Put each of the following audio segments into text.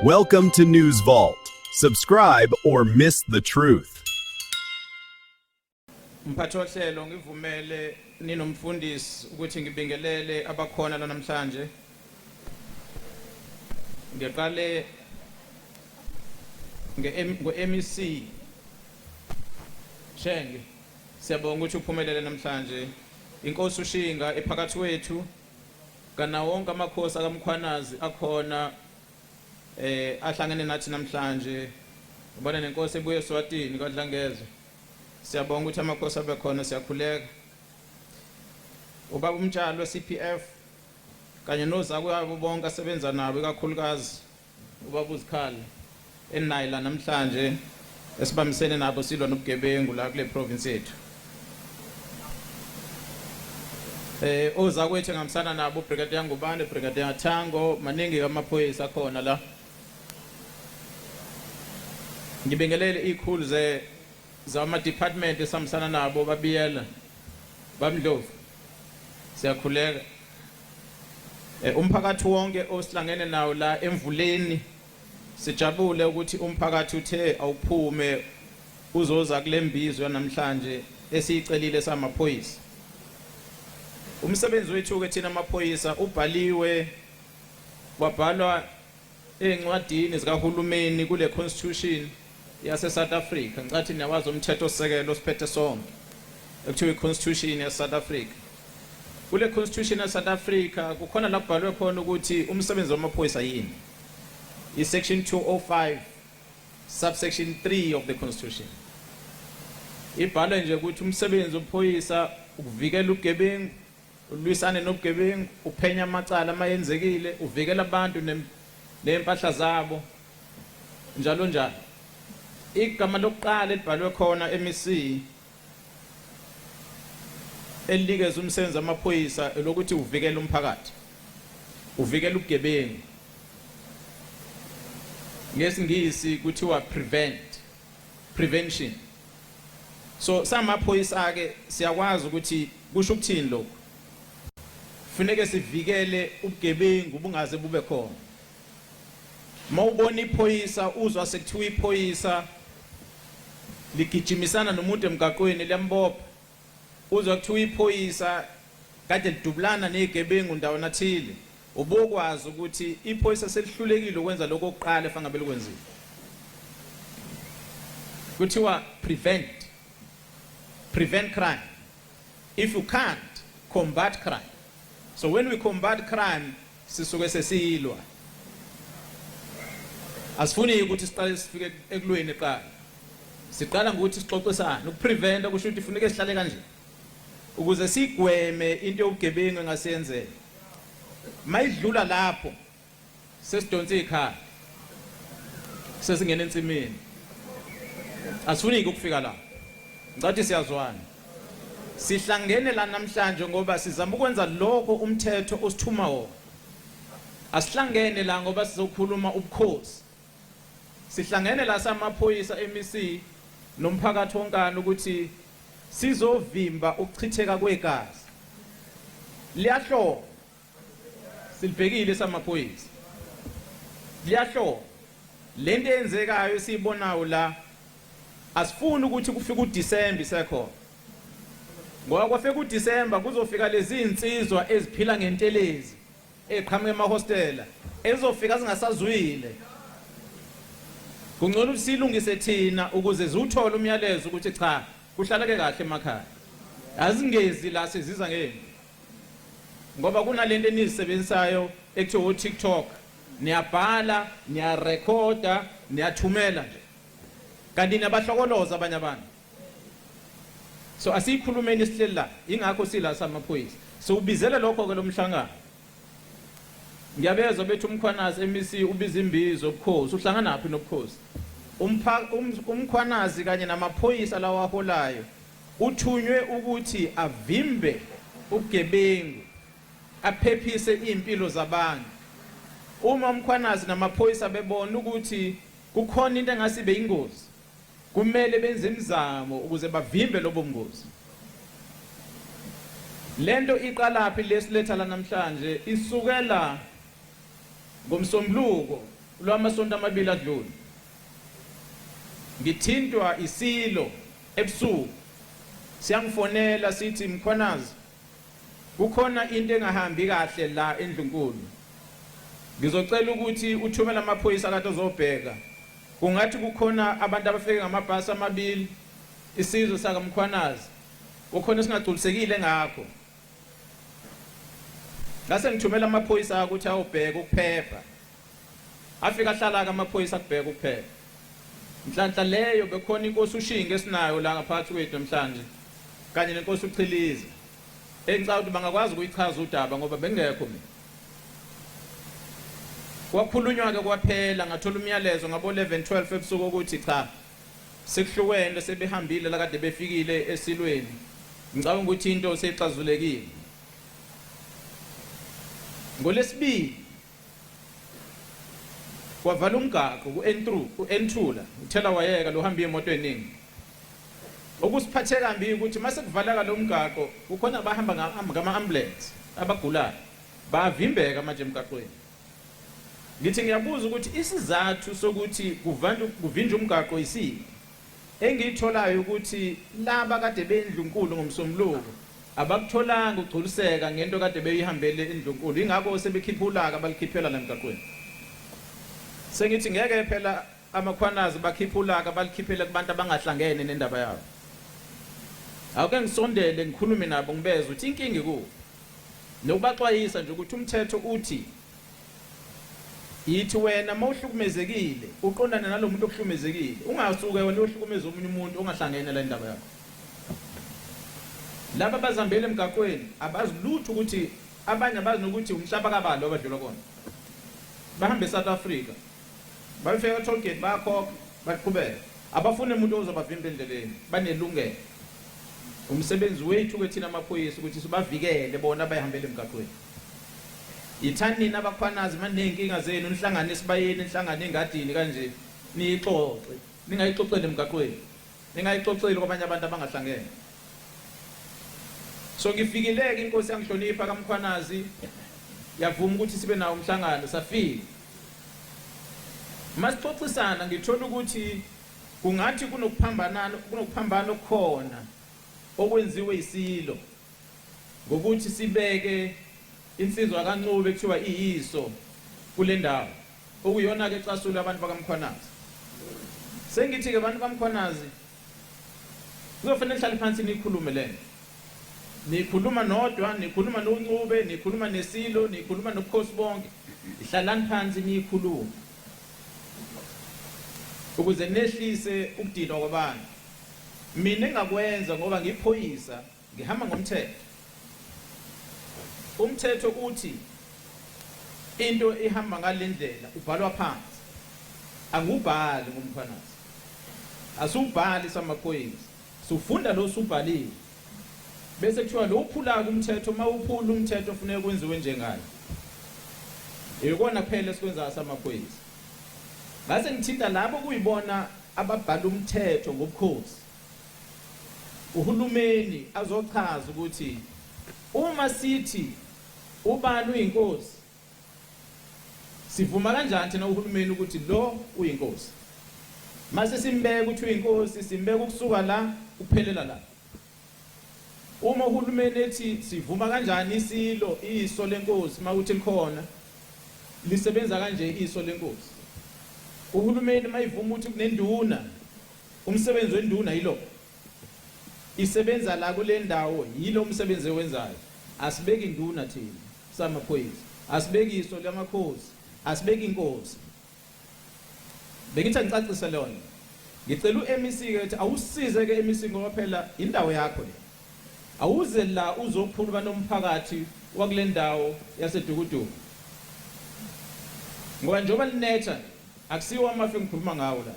Welcome to News Vault. Subscribe or miss the truth. Mphathi wohlelo, ngivumele ninomfundisi ukuthi ngibingelele abakhona la namhlanje. Ngiqale nge-MEC Shenge. Siyabonga ukuthi uphumelele namhlanje. Inkosi uShinga ephakathi wethu kana wonke amakhosi akaMkhwanazi akhona ahlangene nathi namhlanje. Ubona nenkosi ebuye eSwatini kwaDlangezwe. Siyabonga ukuthi amakhosi abe khona, siyakhuleka. Ubaba uMtshalo CPF kanye nozakwabo bonke asebenza nabo, ikakhulukazi ubaba uZikhala enayi la namhlanje, esibambisene nabo silwa nobugebengu la kule province yethu. Ozakwethu engihambisana nabo, Brigadier Ngubane, Brigadier Thango, maningi amaphoyisa akhona la. Ngibingelele izikhulu ze zama department esihambisana nabo, babiyela bamdlovu, siyakhuleka. Umphakathi wonke osihlangene nawo la emvuleni, sijabule ukuthi umphakathi uthe awuphume uzoza kule mbizo namhlanje esiyicelile samaphoyisa. Umsebenzi wethu ke thina amaphoyisa ubhaliwe, wabhalwa ezincwadini zikahulumeni kule constitution yase South Africa. Ngicathi niyawazi umthetho osisekelo osiphethe sonke ekuthiwa i-constitution yase South Africa. Kule constitution yase South Africa kukhona la kubhalwe khona ukuthi umsebenzi wamaphoyisa yini, i-section 205 subsection 3 of the constitution. Ibhalwe nje ukuthi umsebenzi wophoyisa ukuvikela ubugebengu, ulwisane nobugebengu, uphenya amacala amayenzekile, uvikela abantu nempahla zabo, njalo njalo. Igama lokuqala elibhalwe khona MEC elinikeza umsebenzi amaphoyisa elokuthi uvikela umphakathi, uvikela ubugebengu. NgesiNgisi kuthiwa prevent, prevention. So samaphoyisa ke siyakwazi ukuthi kusho ukuthini lokhu. Funeke sivikele ubugebengu bungaze bube khona. Mawubona iphoyisa, uzwa sekuthiwa iphoyisa ligijimisana nomuntu emgaqweni liyambopha, uzwa kuthiwa iphoyisa kade lidubulana nezigebengu ndawana thile, ubokwazi ukuthi iphoyisa selihlulekile ukwenza lokho okuqala efangabe likwenzile. Kuthiwa prevent, prevent crime. If you can't, combat crime. So when we combat crime, sisuke sesiyilwa. Asifuni ukuthi siqale sifike ekulweni eqala, siqala ngokuthi sixoxisane. Ukupreventa kusho ukuthi funeke sihlale kanje ukuze sigweme into yobugebengu engasiyenzeka. Mayidlula lapho sesidonsa ikhala, sesingena ensimini. Asifuni ukufika la. Ngicathi siyazwana. Sihlangene la namhlanje ngoba sizama ukwenza lokho umthetho osithuma wona. Asihlangene la ngoba sizokhuluma ubukhosi. Sihlangene la samaphoyisa MEC nomphakathi wonkana ukuthi sizovimba ukuchitheka kwegazi. Liyahloma, silibhekile samaphoyisa, liyahloma lento eyenzekayo esiyibonayo la. Asifuni ukuthi kufike uDisemba isekhona, ngoba kwafika uDisemba kuzofika lezi insizwa eziphila ngentelezi eqhamuka emahostela, ezofika zingasazwile. Kungcono ukuthi silungise thina ukuze ziwuthole umyalezo ukuthi cha, kuhlaleke kahle emakhaya, azingezi la seziza ngempi, ngoba kunalento enizisebenzisayo ekuthiwa o-TikTok, niyabhala, niyarekhoda, niyathumela nje, kanti niyabahlokoloza abanye abantu. So asiyikhulumeni sihleli la, ingakho sila samaphoyisa, siwubizele lokho-ke lo mhlangano. Ngiyabezwa bethi uMkhwanazi MEC ubiza imbizo obukhosi. Uhlanganaphi nobukhosi? UMkhwanazi kanye namaphoyisa lawa aholayo uthunywe ukuthi avimbe ubugebengu, aphephise izimpilo zabantu. Uma uMkhwanazi namaphoyisa bebona ukuthi kukhona into engase ibe ingozi, kumele benze imizamo ukuze bavimbe lobo bungozi. Lento iqalaphi lesiletha la namhlanje? Isukela ngomsombuluko. lwamasonto amabili adlule ngithintwa isilo ebusuku, siyangifonela sithi, "Mkhwanazi, kukhona into engahambi kahle la endlunkulu. Ngizocela ukuthi uthumele amaphoyisa kade ozobheka. Kungathi kukhona abantu abafike ngamabhasi amabili, isizwe sakaMkhwanazi kukhona esingagculisekile ngakho." Ngase ngithumela amaphoyisa ukuthi ayobheka ukuphepha. Afika ahlala-ke amaphoyisa akubheka ukuphepha. Nhlanhla leyo bekhona inkosi uShinga esinayo la ngaphakathi kwethu namhlanje kanye nenkosi uChiliza. Engicabanga ukuthi bangakwazi ukuyichaza udaba ngoba bengekho mina. Kwakhulunywa-ke kwaphela, ngathola umyalezo ngabo 11 12 ebusuku ukuthi cha, sekuhlukene, sebehambile la kade befikile esilweni. Ngicabanga ukuthi into seyixazulekile. NgoLwesibili kwavala umgaqo ku-N3, u-N2 la, uthela wayeka lo hamba iy'moto ey'ningi. Okusiphathe kambi ukuthi mase kuvaleka lo mgaqo kukhona abahamba ngama-ambulance abagulayo, bavimbeka manje emgaqweni. Ngithi ngiyabuza ukuthi isizathu sokuthi kuvinjwe umgaqo yisiphi? Engiyitholayo ukuthi laba kade beyindlunkulu ngoMsombuluko abakutholanga ukugculiseka ngento kade beyihambele endlunkulu, yingakho sebekhipha ulaka balikhiphela la emgaqweni. Sengithi ngeke phela amakhwanazi bakhiphe ulaka balikhiphele kubantu abangahlangene nendaba yabo. Awuke ngisondele ngikhulume nabo ngibezwe ukuthi inkinga ikuphi. Nokubaxwayisa nje ukuthi umthetho uthi yithi wena mawuhlukumezekile uqondane nalomuntu okuhlukumezekile, ungasuke wena uyohlukumeza omunye umuntu ongahlangene la indaba yakho. Laba abazihambela emgaqweni abazi lutho ukuthi abanye abazi nokuthi umhlaba kabani lo abadlula kona. Bahamba eSouth Africa, bayofika toll gate bayakhokha, baqhubeka. Abafuni umuntu ozobavimba endleleni, banelungelo. Umsebenzi wethu ke thina amaphoyisa ukuthi sibavikele bona abayihambela emgaqweni. Yithani nina abakhwanazi maney'nkinga zenu nihlangane esibayeni, nihlangane engadini kanje niyixoxe, ningayixoxeli emgaqweni, ningayixoxeli kwabanye abantu abangahlangene. So ngifikile-ke, inkosi yangihlonipha kaMkhwanazi, yavuma ukuthi sibe nawo umhlangano, safika. Masixoxisana ngithola ukuthi kungathi kunokuphambana kunokuphambana okukhona okwenziwe isilo ngokuthi sibeke insizwa kaNcube kuthiwa iyiso kule ndawo okuyona-ke ecasula abantu bakaMkhwanazi. Sengithi-ke abantu baMkhwanazi kuzofanele nihlale phansi niyikhulume le nto. Nikhuluma nodwa, nikhuluma noNcube, nikhuluma nesilo, nikhuluma nobukhosi bonke. Hlalani phansi niyikhulume ukuze nehlise ukudinwa kwabantu. Mina engakwenza ngoba ngiphoyisa ngihamba ngomthetho. Umthetho uthi into ihamba ngale ndlela, ubhalwa phansi. Angiwubhali ngoMkhwanazi, asiwubhali samaphoyisa, sufunda lo usubhaliwe bese kuthiwa lo uphula umthetho, uma uphula umthetho kufuneka kwenziwe njengayo. Ikona kuphela esikwenzayo samaphoyisa. Ngase ngithinta labo kuyibona ababhala umthetho ngobukhosi, uhulumeni azochaza ukuthi uma sithi ubani uyinkosi, sivuma kanjani thina uhulumeni ukuthi lo uyinkosi? Mase simbeka ukuthi uyinkosi, simbeka ukusuka la kuphelela la. Uma uhulumeni ethi sivuma kanjani isilo, iso lenkosi mawuthi likhona, lisebenza kanje iso lenkosi. Uhulumeni mayivuma ukuthi kunenduna, umsebenzi wenduna yilo isebenza la kule ndawo, yilo umsebenzi ewenzayo. Asibeki induna thina samaphoyisa, asibeki iso lamakhosi, asibeki inkosi. Bengithi angicacise lona. Ngicela u-MEC ke ukuthi awusize ke MEC, ngoba phela indawo yakho le. Awuze la uzokhuluma nomphakathi wakule ndawo yaseDukuduku, ngoba njengoba linetha akusiwo amafu engikhuluma ngawo la,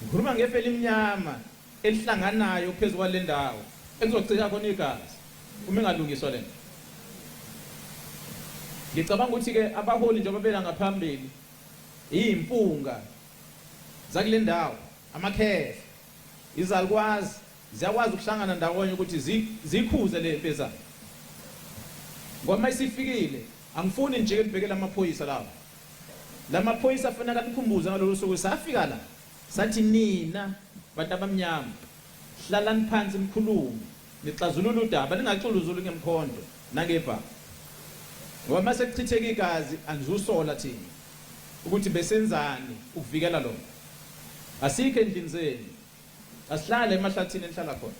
ngikhuluma ngefu elimnyama elihlanganayo phezu kwale ndawo ekuzocika khona igazi uma ingalungiswa lento. Ngicabanga ukuthi-ke abaholi njengoba bela ngaphambili iy'mpunga zakule ndawo, amakhehla, izalukwazi ziyakwazi ukuhlangana ndawonye ukuthi zikhuze le mpezana, ngoba uma isifikile angifuni nje nibhekele amaphoyisa lawo. Lamaphoyisa afanele anikhumbuze ngalolu suku safika la sathi nina bantu abamnyama hlalani phansi nikhulume nixazulule udaba ningaxuluzuli ngemkhonto nangebhamu ngoba mase kuchitheka igazi angizusola thina ukuthi besenzani ukuvikela lona. Asikho endlini zenu, asihlale emahlathini enihlala khona,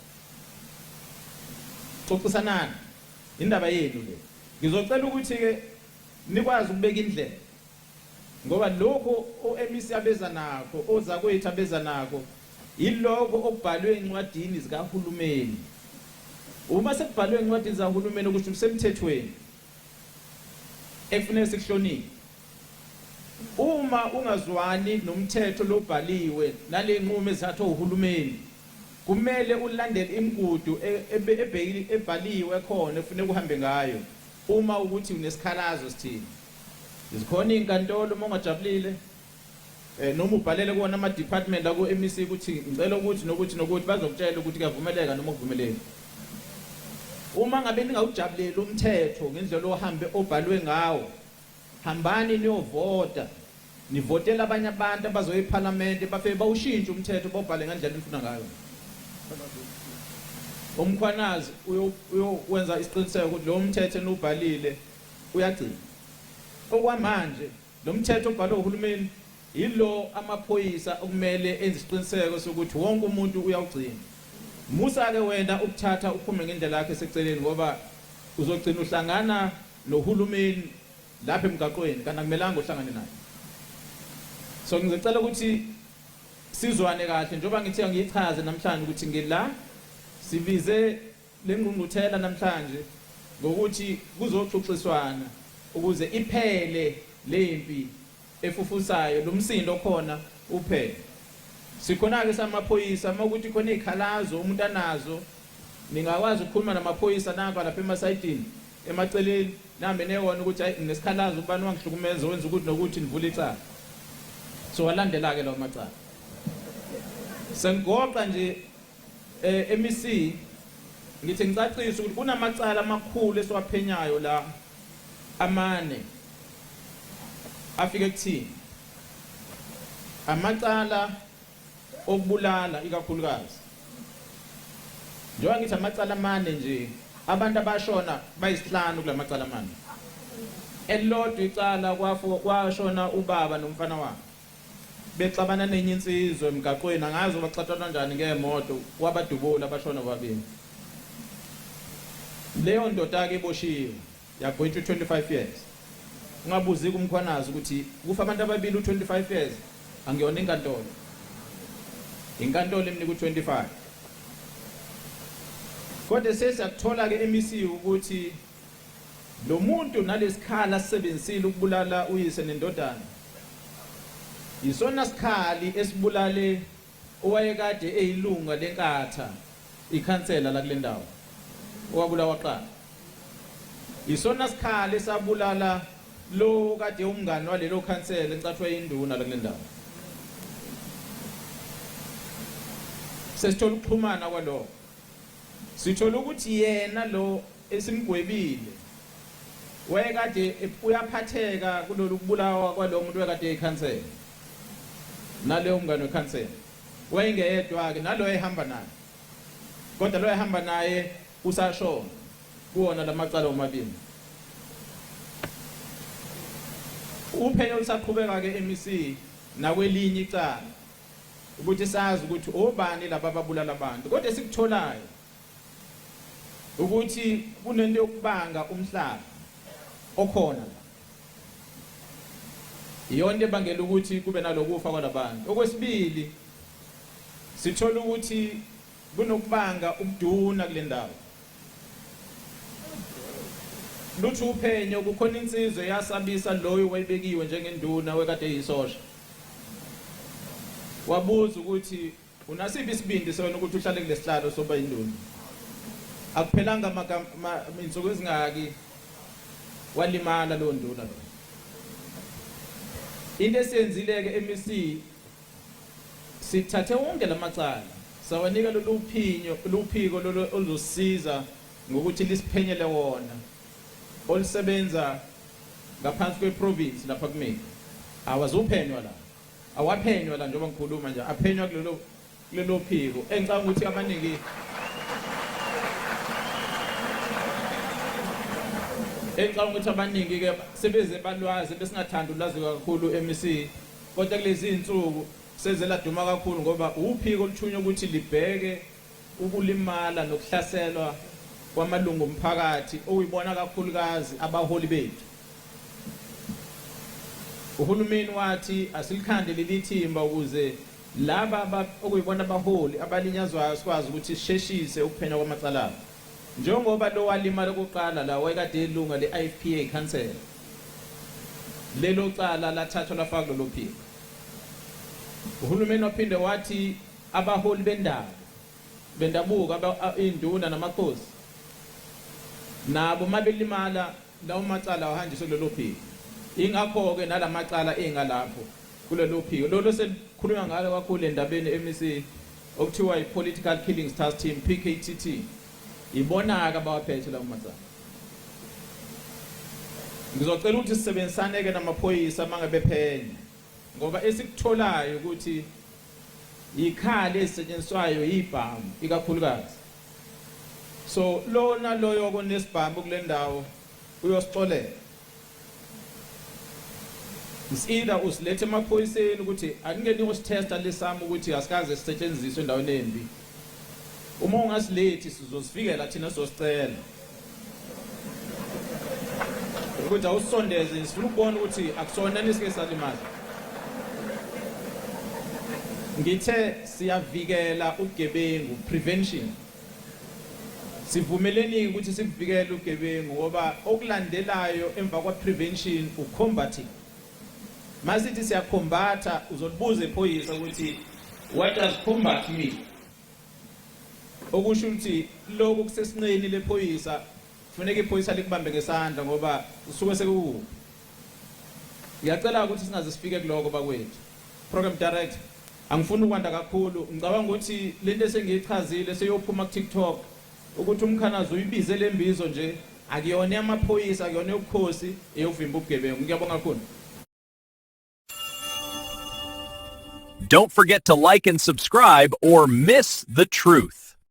xoxisanani indaba yenu le. Ngizocela ukuthi-ke nikwazi ukubeka indlela ngoba lokho o-MEC abeza nakho, ozakwethu abeza nakho, yilokho okubhalwe encwadini zikahulumeni. Uma sekubhalwe encwadini zikahulumeni okusho kusemthethweni ekufuneka sikuhloniphe. Uma ungazwani nomthetho lobhaliwe nalenqumo ezithathwa uhulumeni, kumele ulandele imigudu ebhaliwe khona efuneka uhambe ngayo uma ukuthi unesikhalazo sithini. Zikhona izinkantolo uma ungajabulile noma ubhalele kuwona ama-department aku-MEC ukuthi ngicela ukuthi nokuthi nokuthi, bazokutshela ukuthi kuyavumeleka noma akuvumeleki. Uma ngabe ningawujabuleli umthetho ngendlela ohambe obhalwe ngawo, hambani niyovota, nivotele abanye abantu abazoya ephalamende bafike bawushintshe umthetho bawubhale ngendlela enifuna ngayo. UMkhwanazi uyokwenza isiqiniseko ukuthi lowo mthetho eniwubhalile uyagcinwa. Okwamanje lo mthetho obhalwe uhulumeni yilo amaphoyisa okumele enze isiqiniseko sokuthi wonke umuntu uyawugcina. Musa-ke wena ukuthatha uphume ngendlela yakho eseceleni ngoba uzogcina uhlangana nohulumeni lapha emgaqweni kanti akumelanga uhlangane naye. So ngizocela ukuthi sizwane kahle njengoba ngithi angiyichaze namhlanje ukuthi ngila sibize le ngqungquthela namhlanje ngokuthi kuzoxoxiswana ukuze iphele lempi efufusayo, lo msindo okhona uphele. Sikhona-ke samaphoyisa, uma ukuthi khona iy'khalazo umuntu anazo, ningakwazi ukukhuluma namaphoyisa nampa lapha emasayidini, emaceleni, nihambe niyewona ukuthi hayi nginesikhalazo ubani wangihlukumeza wenza ukuthi nokuthi nivule icala. So walandela-ke lawo macala. Sengigoqa nje MEC ngithi ngicacise ukuthi kunamacala amakhulu esiwaphenyayo la amane afike kuthini. Amacala okubulala ikakhulukazi. Njengoba ngithi amacala amane nje, abantu abashona bayisihlanu kulamacala amane. Elilodwa icala kwashona ubaba nomfana wakhe bexabana nenye insizwa emgaqweni, angazi baxatshana kanjani ngemoto, wabadubula bashona bobabili. Leyo ndoda-ke iboshiwe yagwetshwa u-25 years. Ungabuzi kuMkhwanazi ukuthi kufa abantu ababili u-25 years, angiyona inkantolo. Inkantolo imnika u-25. Kodwa sesiyakuthola-ke MEC ukuthi lo muntu nalesikhala asisebenzisile ukubulala uyise nendodana yisona sikhali esibulale owayekade eyilunga leNkatha, ikhansela la kule ndawo, owabulawa kuqala. Yisona sikhali esabulala lo kade umngani walelo khansela encathwa induna la kule ndawo. Sesithola ukuxhumana kwalokho. Sithola ukuthi yena lo esimgwebile wayekade uyaphatheka kulolu kubulawa kwalo muntu wayekade eyikhansela naleyo mngane wekhansela wayengeyedwa-ke nalo ehamba naye, kodwa lo ehamba naye usashona kuwona lamacala omabili. Uphenyo lusaqhubeka-ke MEC nakwelinye icala ukuthi sazi ukuthi obani laba ababulala abantu, kodwa esikutholayo ukuthi kunento yokubanga umhlaba okhona la, iyona into ebangela ukuthi kube nalokufa kwalabantu. Okwesibili, sithola ukuthi kunokubanga ubuduna kule ndawo. Luthi uphenyo kukhona insizwa eyasabisa loyo wayebekiwe njengenduna wekade eyisosha, wabuza ukuthi unasiphi isibindi sona ukuthi uhlale kulesihlalo soba induna. Akuphelanga insuku ezingaki walimala lowo nduna lo. Into esiyenzile-ke MEC, sithathe wonke lamacala sawanika lolu phinyo luphiko lolu oluzosiza ngokuthi lisiphenyele wona, olusebenza ngaphansi kweprovince lapha kumina. Awazuphenywa la, awaphenywa la njengoba ngikhuluma nje, aphenywa kulelo phiko engicabanga ukuthi abaningi engicabanga ukuthi abaningi ke sebeze balwazi besingathanda ulwazi kakhulu MEC, kodwa kulezi insuku seze laduma kakhulu ngoba uphiko oluthunywa ukuthi libheke ukulimala nokuhlaselwa kwamalungu omphakathi, okuyibona kakhulukazi abaholi bethu. Uhulumeni wathi asilikhande leli thimba ukuze laba okuyibona abaholi abalinyazwayo sikwazi ukuthi sisheshise ukuphenya kwamacala abo. Njengoba lo walimala okokuqala la wayekade elunga le-IFPA council, lelo cala lathathwa lafakwa kulolo phiko. Uhulumeni waphinde wathi abaholi bendawo bendabuko, induna namakhosi, nabo mabelimala lawo macala ahanjiswe kulelo phiko. Ingakho-ke nalamacala engalapho kulelo phiko lolo selikhulunywa ngalo kakhulu endabeni MEC, okuthiwa i-Political Killings Task Team, PKTT, ibona-ke abawaphethe lawo macala. Ngizocela ukuthi sisebenzisane-ke namaphoyisa uma ngabe bephenya, ngoba esikutholayo ukuthi ikhali ezisetshenziswayo yibhamu ikakhulukazi. So lona loyo onesibhamu kule ndawo uyosixolela. It's either usilethe emaphoyiseni ukuthi akunge niyosithesta lesami ukuthi asikaze sisetshenziswe endaweni embi. Uma ungasilethi, sizosifikela thina, sizosicela ukuthi awusondeze, sifuna ukubona ukuthi akusona nisike salimaza. Ngithe siyavikela ubugebengu, prevention. Sivumeleni ukuthi sikuvikele ubugebengu, ngoba okulandelayo emva kwa prevention ucombating. Masithi siyacombatha, uzolibuza ephoyisa ukuthi what does combat mean? Okusho ukuthi lokhu kusesinqeni lephoyisa, kufuneka iphoyisa likubambe ngesandla ngoba usuke sekukubi. Ngiyacela ukuthi singaze sifike kuloko, bakwethu. Program director, angifuni ukwanda kakhulu. Ngicabanga ukuthi lento esengiyichazile seyophuma ku TikTok ukuthi uMkhwanazi uyibize lembizo nje, akuyona yamaphoyisa, akuyona yobukhosi, eyokuvimba ubugebengu. Ngiyabonga kakhulu. Don't forget to like and subscribe or miss the truth.